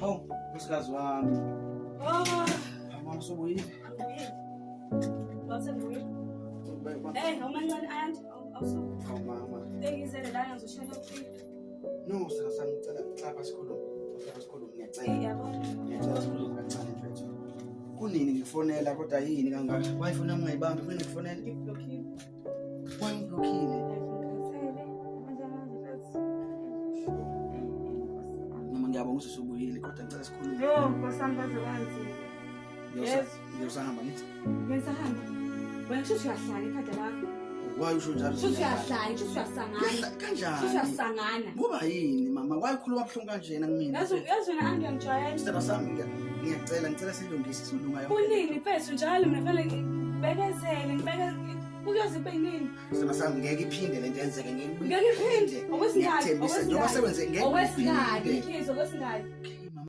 Hawu, nkosikazi wami. Oh, Mama usubuyile. angibuyile. Bawusengibuyile. Eh, awumancane ayanda, awusuka. Hawu mama. Bengizele la ngizoshela ufika. No, sithando sami ngicela mhlawumbe sikhulume. Mhlawumbe sikhulume ngiyacela. Eh, yabo. Ngiyacela sikhulume kancane mfethu. Kunini ngikufonela kodwa yini kangaka? Why ifoni yami ungayibambi? Kunini ngikufonela? Ngiblockile. Why ungiblockile? Ngikhathele. Manje manje mfethu. Noma ngiyabonga ukuthi usubuyile kodwa ngicela sikhulume. Yo, nkosi yami kwaze kwanzima. Yes. Ngiyosahamba ngithi. Ngisahamba. Wena kusho ukuthi uyahlanya ikhanda lakho. Why usho njalo? Kusho ukuthi uyahlanya, kusho ukuthi uyasangana. Kanjani? Kusho ukuthi uyasangana. Kuba yini mama? Why ukhuluma buhlungu kanjena kumina? Yazi yazi wena angi uyangijwayela. Sithando sami ngiyacela ngicela silungise silunga yonke. Kunini mfethu njalo mina fanele ngibekezele ngibeke kuyoze kube yinini. Sithando sami ngeke iphinde lento yenzeke ngeke Ngeke iphinde. Okwesingaki? Ngiyakuthembisa njengoba sewenze ngeke Okwesingaki iphinde. Mkhize okwesingaki. Okay, mama.